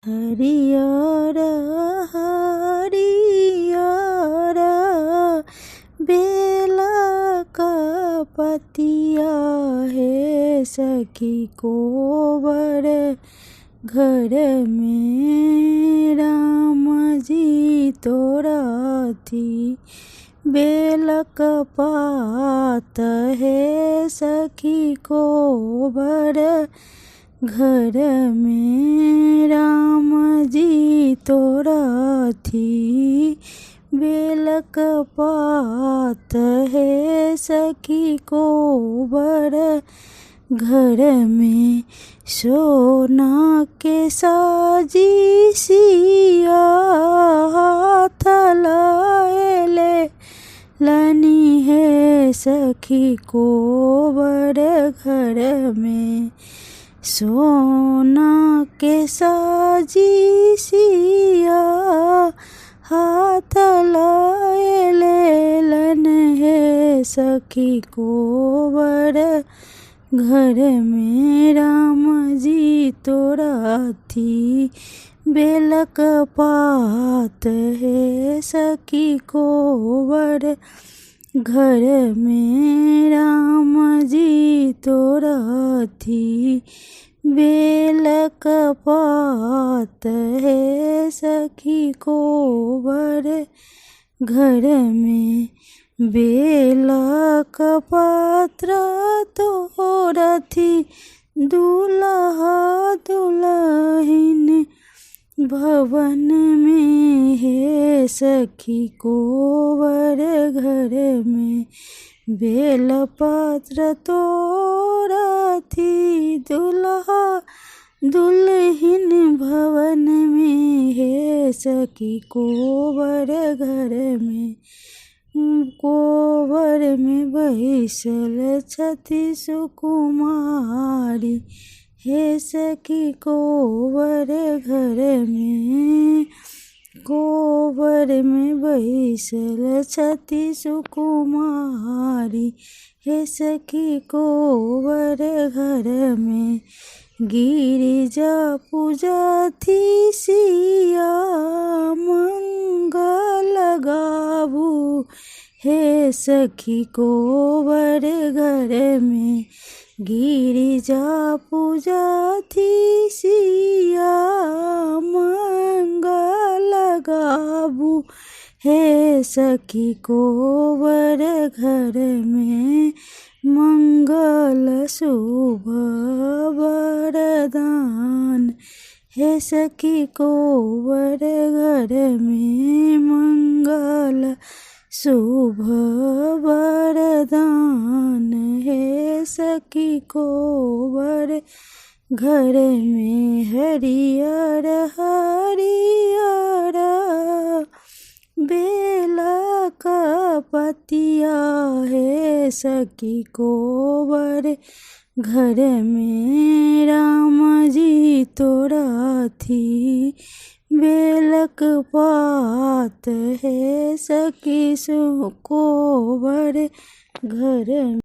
हरियर हरियर बेलक पतिया हे सखी कोबर घरमे रामजी तोड़थि बेलक पात हे सखी कोबर घरमे रामजी तोड़थि बेलक पात हे सखी कोबर घरमे सोनाके साजी सिया हाथ लएले लनी हे सखी कोबर घरमे सोनाके साजी सिया हाथ लएले लन हे सखी कोबर घरमे रामजी तोड़थि बेलक पात हे सखी कोबर घरमे रामजी तोड़थि बेलक पात हे सखी कोबर घरमे बेलक पत्र तोड़थि दुल्हा दुलहिन भवनमे हे सखी कोबर घरमे बेलपत्र तोड़थि दुल्हा दुलहिन भवनमे हे सखी कोबर घरमे कोबरमे बैसल छथि सुकुमारी हे सखी कोबर घरमे कोबरमे बैसल छथि सुकुमारी हे सखी कोबर घरमे गिरिजा पूजथि सिया मंगल गाबू हे सखी कोबर घरमे गिरिजा पूजथि सिया मंगल गाबू हे सखी कोबर घरमे मंगल शुभ वरदान हे सखी कोबर घरमे मंगल शुभ वरदान हे सखी कोबर घरमे हरियर हरियर बेलक पतिया हे सखी कोबर घरमे रामजी तोड़थि बेलक पात हे सखी कोबर घरमे।